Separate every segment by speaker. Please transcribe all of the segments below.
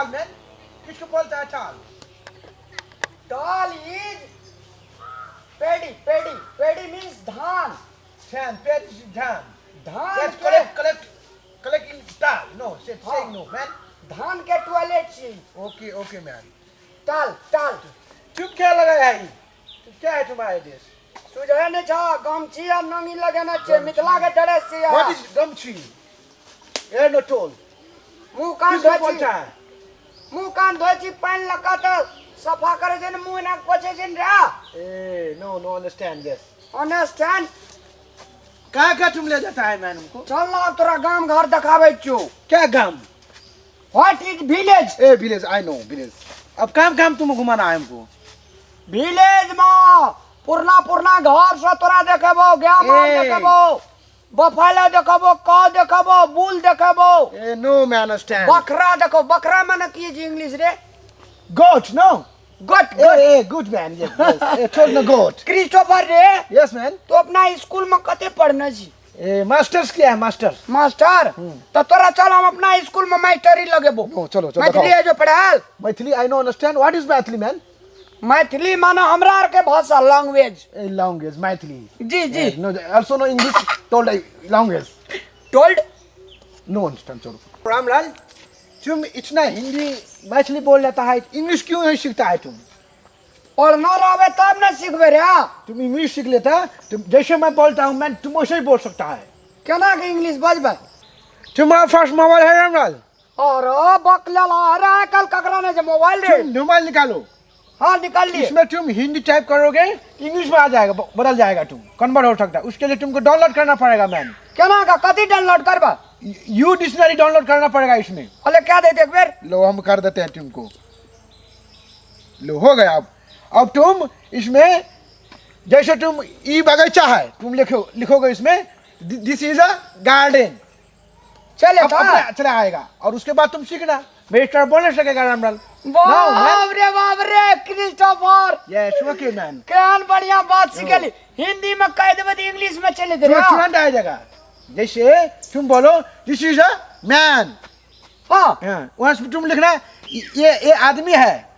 Speaker 1: टाल मैन? किसको बोलता है टाल?
Speaker 2: टाल is paddy. Paddy, paddy means धान।
Speaker 1: धान, पेडी धान।
Speaker 2: धान
Speaker 1: Yes,
Speaker 2: के
Speaker 1: collect, collect, collect in टाल। No, say,
Speaker 2: हाँ।
Speaker 1: saying no, man.
Speaker 2: धान के टॉयलेट छी।
Speaker 1: Okay, okay, man.
Speaker 2: टाल टाल।
Speaker 1: तुम क्या लगाया है? तुम क्या है तुम्हारे देश?
Speaker 2: सुझै नहि छ, गमछी आ नंगी लगेने छै, मिथिला के ड्रेस छै।
Speaker 1: What is गमछी? ए नो टोल।
Speaker 2: मुंह कान
Speaker 1: किसको
Speaker 2: धोइ छी।
Speaker 1: बोलता है?
Speaker 2: मुंह कान धोइ छी, पानि लऽ कऽ तऽ सफा करै छै ने, मुंह एना पोछै छै ने रे।
Speaker 1: ए no, no understand this.
Speaker 2: Understand.
Speaker 1: कहाँ कहाँ तुम ले जाता है मैन हमको?
Speaker 2: चल ना, तोरा गाम घर देखाबै छियौ।
Speaker 1: क्या गाम?
Speaker 2: What is village?
Speaker 1: A village, I know village. अब काम काम तुम घुमाना है हमको?
Speaker 2: विलेज में पुरना पुरना घर से तोरा देखेबो, गाय माल
Speaker 1: ए।
Speaker 2: देखेबो, बफाला देखेबो, कौ देखेबो, बुल देखेबो।
Speaker 1: ए नो मैं अंडरस्टैंड।
Speaker 2: बकरा देखो। बकरा माने की जे इंग्लिश रे?
Speaker 1: Got no.
Speaker 2: गोट।
Speaker 1: ए ए गुड मैन, यस यस, ए टोल नो गोट।
Speaker 2: क्रिस्टोफर रे।
Speaker 1: Yes man.
Speaker 2: तू अपना स्कूल में कते पढ़ने छी?
Speaker 1: ए मास्टर्स किया है, मास्टर्स।
Speaker 2: मास्टर? तो तोरा चल, हम अपना स्कूल में मास्टरी लगेबो।
Speaker 1: नो, चलो चलो।
Speaker 2: मैथिली है जो पढ़ाल।
Speaker 1: Maithili I no understand. What is Maithili man?
Speaker 2: Maithili माने हमरा आर के भाषा, लैंग्वेज।
Speaker 1: A language Maithili.
Speaker 2: जी जी।
Speaker 1: No, also no English told language.
Speaker 2: Told.
Speaker 1: No understand. चलो रामलाल, तुम इतना हिंदी मैथिली बोल लेता है, इंग्लिश क्यों नहीं सीखता है तुम?
Speaker 2: और न रहबे तब न सीखबे रे।
Speaker 1: तुम इंग्लिश सीख लेता, तुम जैसे मैं बोलता हूँ मैं, तुम वैसे ही बोल सकता है।
Speaker 2: केना के इंग्लिश बजबे?
Speaker 1: तुम्हारा फर्स्ट मोबाइल है रामलाल?
Speaker 2: और बकलेल, अरे आइ काल्हि ककरा नहि छै मोबाइल रे?
Speaker 1: तुम मोबाइल निकालो।
Speaker 2: हाँ, निकाल लिए।
Speaker 1: इसमें तुम हिंदी टाइप करोगे, इंग्लिश में आ जाएगा, बदल जाएगा, तुम कन्वर्ट हो सकता है। उसके लिए तुमको डाउनलोड करना पड़ेगा मैम।
Speaker 2: केना का कथी डाउनलोड करबा?
Speaker 1: यू डिक्शनरी डाउनलोड करना पड़ेगा इसमें।
Speaker 2: अरे क्या दे एक बेर।
Speaker 1: लो, हम कर देते हैं तुमको। लो, हो गया। अब तुम इसमें जैसे तुम ई बगीचा है, तुम लिखो, लिखोगे इसमें this is a garden.
Speaker 2: चले
Speaker 1: अब
Speaker 2: था।
Speaker 1: अपने चला आएगा और उसके बाद तुम सीखना, मेरे तरह बोलने सकेगा रामलाल।
Speaker 2: बाप रे बाप रे Christopher.
Speaker 1: Yes, okay man.
Speaker 2: केहन बढ़िया बात सिखेली, हिंदी में कह देबे तऽ इंग्लिश में चले दे।
Speaker 1: तुरंत आ जाएगा। जैसे तुम बोलो this is a man.
Speaker 2: हाँ।
Speaker 1: हाँ, वहाँ से तुम लिखना ये आदमी है,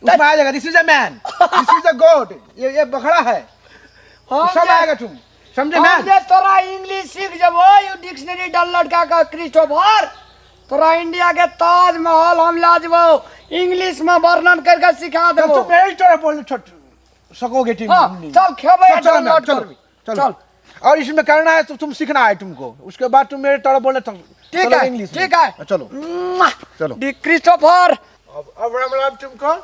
Speaker 1: उसमें आ जाएगा this is a man, this is a goat, ये बकरा है।
Speaker 2: हम
Speaker 1: सब आएगा, तुम समझे
Speaker 2: हम
Speaker 1: मैन?
Speaker 2: जे तोरा इंग्लिश सीख जेबो, you dictionary download कऽ कऽ क्रिस्टोफर, तोरा इंडिया के ताजमहल हम ला जेबो, इंग्लिश में वर्णन करके सिखा
Speaker 1: तब
Speaker 2: देबो।
Speaker 1: तुम मेरे ही तरह बोल सकोगे तुम।
Speaker 2: हाँ, चल खेबै।
Speaker 1: चल, चलो मैम,
Speaker 2: डाउनलोड
Speaker 1: चलो।
Speaker 2: करबी।
Speaker 1: चलो।
Speaker 2: चल।
Speaker 1: और इसमें करना है तो तुम सीखना है तुमको, उसके बाद तुम मेरे तरह बोलने
Speaker 2: ठीक है।
Speaker 1: इंग्लिश में।
Speaker 2: ठीक है।
Speaker 1: चलो चलो।
Speaker 2: D Christopher.
Speaker 1: अब राम राम, तुमको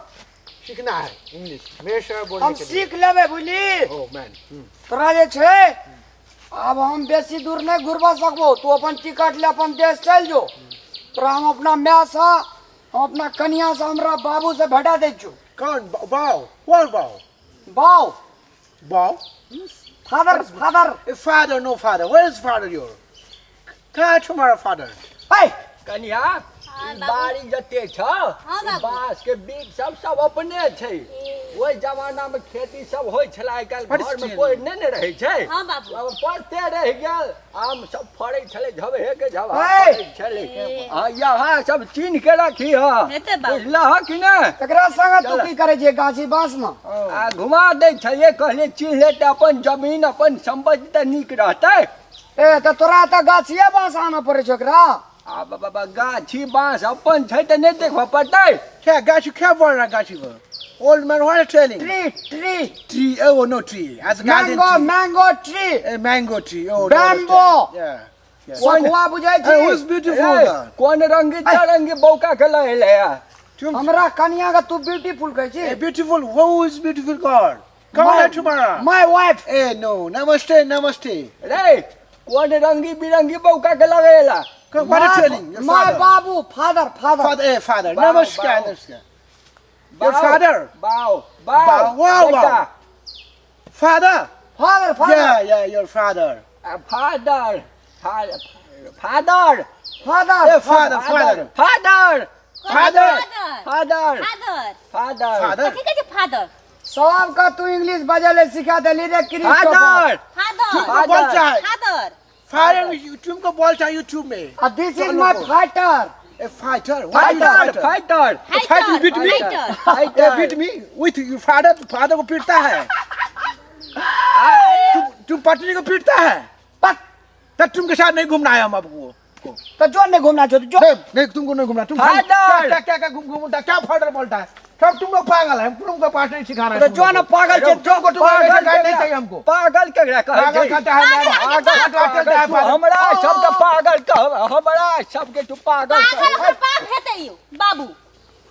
Speaker 1: सीखना है इंग्लिश मेरे से बोलने
Speaker 2: हम
Speaker 1: के लिए।
Speaker 2: सीख लेबै बुझली।
Speaker 1: Oh man.
Speaker 2: तोरा जे छै आब हम बेसी दूर नहि घुरबा सकबो, तू अपन टिकट ले अपन देश चलि जो। तोरा हम अपना माय से, हम अपना कनिया से, हमरा बाबू से भेटा दै छियौ।
Speaker 1: कौन बाओ? कौन बाओ?
Speaker 2: बाउ।
Speaker 1: बाओ।
Speaker 2: Father, father.
Speaker 1: A father, no father. Where is father your? कहाँ है तुम्हारा father?
Speaker 2: है।
Speaker 3: कनिया,
Speaker 4: हाँ,
Speaker 3: ई
Speaker 4: बाबू।
Speaker 3: बाड़ी जते छ,
Speaker 4: हाँ,
Speaker 3: ई
Speaker 4: बाबू।
Speaker 3: बाँस के बीज सब सब अपने छै। ओहि जमाना में खेती सब होइ छलै, आइ काल्हि
Speaker 1: बड
Speaker 3: घर में
Speaker 1: स्टील।
Speaker 3: कोइ नहि ने रहै छै।
Speaker 4: हाँ, बाबू।
Speaker 3: आब पढ़ते रहि गेल, आम सब फड़ै छलै, झबहे के झबहा
Speaker 2: हे।
Speaker 3: फड़ै छलै। हाँ, यहाँ सब चिन्ह के राखी हँ।
Speaker 4: हेतै बाबू।
Speaker 3: बुझलह कि नहि?
Speaker 2: एकरा संगे तू
Speaker 3: चल।
Speaker 2: की करै छियै गाछी बाँस में?
Speaker 3: आ घुमा दै छलियै, कहलियै चिन्ह ले तऽ अपन जमीन अपन सम्पत्ति तऽ नीक रहतै।
Speaker 2: ए तऽ तोरा तऽ गाछिए बाँस आनऽ पड़ै छौ एकरा।
Speaker 3: आ बाबा, गाछी बाँस अपन छै तऽ नहि देखबऽ पड़तै?
Speaker 1: क्या गाछी? क्या बोल रहा है गाछी पर? Old man, what are you telling?
Speaker 2: Tree, tree.
Speaker 1: Tree, oh no, tree. As a garden
Speaker 2: mango.
Speaker 1: tree.
Speaker 2: Mango tree.
Speaker 1: A mango tree. Oh, no,
Speaker 2: Bamboo.
Speaker 1: understand. Yeah. Yeah.
Speaker 2: सखुआ बुझै
Speaker 1: Hey, who's
Speaker 2: छी?
Speaker 1: beautiful?
Speaker 3: ए,
Speaker 1: girl?
Speaker 3: कोन रंगी तरंगी बौका के लएले है?
Speaker 1: तुम
Speaker 2: हमरा कनिया के तू ब्यूटीफुल कहै छी?
Speaker 1: A beautiful. Who is beautiful girl? कौन है तुम्हारा?
Speaker 2: My wife.
Speaker 1: ए no, नमस्ते नमस्ते।
Speaker 3: रे, कोन रंगी बिरंगी बौका के लगेला?
Speaker 1: What are you telling? Your
Speaker 2: my
Speaker 1: father.
Speaker 2: बाबू, father father.
Speaker 1: Father, eh, father.
Speaker 3: Bow,
Speaker 1: Namaskar,
Speaker 3: bow.
Speaker 1: namaskar. Your father.
Speaker 3: बाओ बाओ।
Speaker 1: बाओ, wow, wow. Father.
Speaker 2: Father, father.
Speaker 1: Yeah, yeah, your father.
Speaker 3: Father, father.
Speaker 2: Father.
Speaker 1: Eh, father, father.
Speaker 3: Father.
Speaker 1: Father.
Speaker 3: Father.
Speaker 4: Father.
Speaker 3: Father.
Speaker 1: Father.
Speaker 4: कथी कहै छै father?
Speaker 2: सबके तू English बजै ले सिखा देली रे क्रिस्टोफर।
Speaker 3: फादर।
Speaker 4: फादर।
Speaker 1: तुमको बोलता है
Speaker 4: फादर।
Speaker 1: फादर, तुमको बोलता है यूट्यूब में।
Speaker 2: आ this is
Speaker 1: चलो
Speaker 2: माय
Speaker 1: को।
Speaker 2: Fighter.
Speaker 1: A fighter
Speaker 3: fighter fighter
Speaker 1: fight you beat me
Speaker 3: fighter
Speaker 1: beat me with your father father को पीटता है तुम पत्नी को पीटता है
Speaker 2: पक
Speaker 1: तब तुमके साथ नहीं घूमना है हम आपको को।
Speaker 2: तो जो नहीं घूमना छो तो जो
Speaker 1: नहीं नहीं तुमको नहीं घूमना तुम
Speaker 3: फादर!
Speaker 1: क्या क्या क्या क्या घूम घूमता क्या फादर बोलता है सब तुम लोग पागल है तुमको पास नहीं सिखाना है
Speaker 2: तो
Speaker 1: तुम
Speaker 2: जो ना
Speaker 1: लोग को।
Speaker 2: पागल छे जो
Speaker 1: तुमको तुम्हारा ऐसा गाइड नहीं चाहिए हमको
Speaker 3: पागल केकरा कहै
Speaker 1: पागल
Speaker 3: छै
Speaker 1: कहता है मैडम
Speaker 3: पागल
Speaker 1: पागल कहता है
Speaker 3: तू
Speaker 1: फादर।
Speaker 3: हमरा सबके पागल कह हमरा सबके तू पागल
Speaker 4: पागल
Speaker 3: कह
Speaker 4: ओकर बाप हेतै यौ बाबू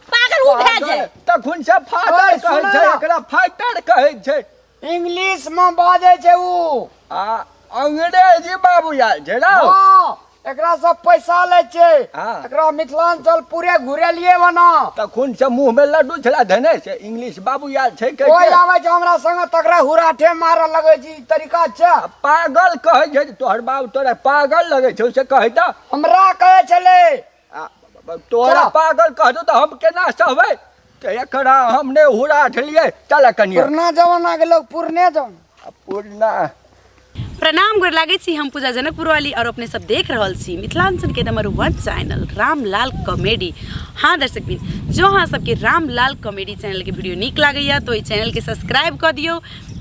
Speaker 4: पागल उ भए जाए
Speaker 3: तखुन से फादर
Speaker 2: ओए,
Speaker 3: कहै
Speaker 2: सुन
Speaker 3: छै
Speaker 2: ना।
Speaker 3: एकरा फाइटर कहै छै
Speaker 2: इंग्लिश में बाजै छै उ
Speaker 3: आ अंग्रेजी बाबू आयल छै ने
Speaker 2: हाँ एकरा सब पैसा लै छै
Speaker 3: हाँ।
Speaker 2: एकरा मिथिलांचल पूरे घुरेलिए बना
Speaker 3: तखुन से मुंह में लड्डू छला धने से इंग्लिश बाबू आयल छै कहि
Speaker 2: कोई
Speaker 3: के।
Speaker 2: आबै छै हमरा संगे तकरा हुराठे मारऽ लगै छै ई तरीका छै
Speaker 3: आ पागल कहै छै जे तोहर बाप तोरा पागल लगै छौ से कहै तऽ
Speaker 2: हमरा कहै छलै
Speaker 3: आ, तोरा
Speaker 2: चला।
Speaker 3: पागल कहतो तऽ हम केना सहबै तऽ एकरा हम नहि हुराठलियै चल कनिया
Speaker 2: पुरना जमाना के लोग पुरने जमाना
Speaker 3: पुरना
Speaker 5: प्रणाम गोर लागै छी हम पूजा जनकपुर वाली और अपने सब देख रहल छी मिथिलांचल के नंबर 1 चैनल रामलाल कॉमेडी। हाँ दर्शक बिन, जो अहाँ सबके रामलाल कॉमेडी चैनल के वीडियो नीक लागैया तो ई चैनल के सब्सक्राइब कऽ दियौ,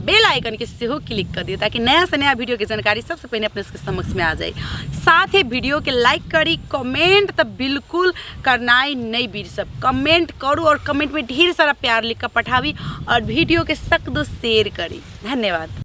Speaker 5: बेल आइकन के सेहो क्लिक कऽ दियौ ताकि नया से नया वीडियो के जानकारी सबसे पहिने अपने सबके समक्ष में आ जाए। साथ ही वीडियो के लाइक करी, कमेंट तऽ बिल्कुल करनाइ नहीं बीर सब, कमेंट करू और कमेंट में ढेर सारा प्यार लिख कऽ पठाबी और वीडियो के सक दो शेयर करी। धन्यवाद।